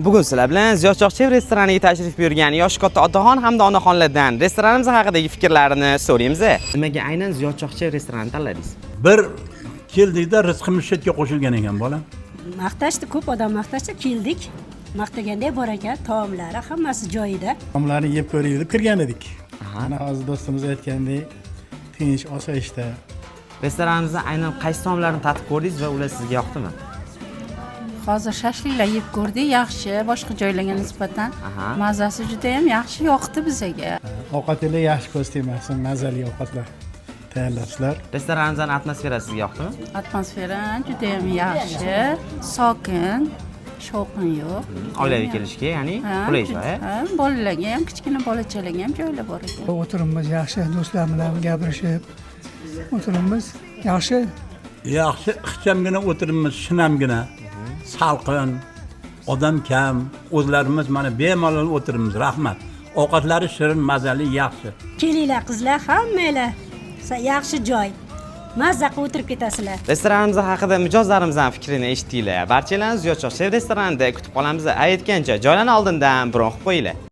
Bugun sizlar bilan Ziyo Choqchiyev restoraniga tashrif buyurgan yoshi katta otaxon hamda onaxonlardan restoranimiz haqidagi fikrlarini so'raymiz. Nimaga aynan Ziyo Choqchiyev restoranini tanladingiz? Bir keldikda, rizqimiz shu yerga qo'shilgan ekan, bolam. Maqtashdi, ko'p odam maqtashdi, keldik. Maqtagandek bor ekan, taomlari hammasi joyida. Taomlarni yeb ko'raylik deb kirgan edik. Mana hozir do'stimiz aytgandek, tinch, osoyishta. Restoranimizda aynan qaysi taomlarni tatib ko'rdingiz va ular sizga yoqdimi? Hozir shashliklar yeb ko'rdik, yaxshi, boshqa joylarga nisbatan mazasi judayam yaxshi, yoqdi bizaga. Ovqatinglar yaxshi, ko'z tegmasin, mazali ovqatlar tayyorlabsizlar. Restoranimizning atmosferasi sizga yoqdimi? Atmosfera judayam yaxshi, sokin, shovqin yo'q. Oilaviy kelishga, ya'ni Ha, qulay joy. Ha, bolalarga ham, kichkina bolachalarga ham joylar bor ekan. O'tiribmiz, yaxshi, do'stlar bilan gapirishib o'tiribmiz, yaxshi. Yaxshi, ixchamgina o'tiribmiz, shinamgina, salqin, odam kam, o'zlarimiz mana bemalol o'tiribmiz. Rahmat, ovqatlari shirin, mazali, yaxshi. Kelinglar, qizlar, hammanglar. Yaxshi joy. Mazza qilib o'tirib ketasizlar. Restoranimiz haqida mijozlarimizning fikrini eshitdinglar. Barchalarni Ziyo Choqchiyev restoranida kutib qolamiz. Aytgancha, joylarni oldindan bron qilib qo'yinglar.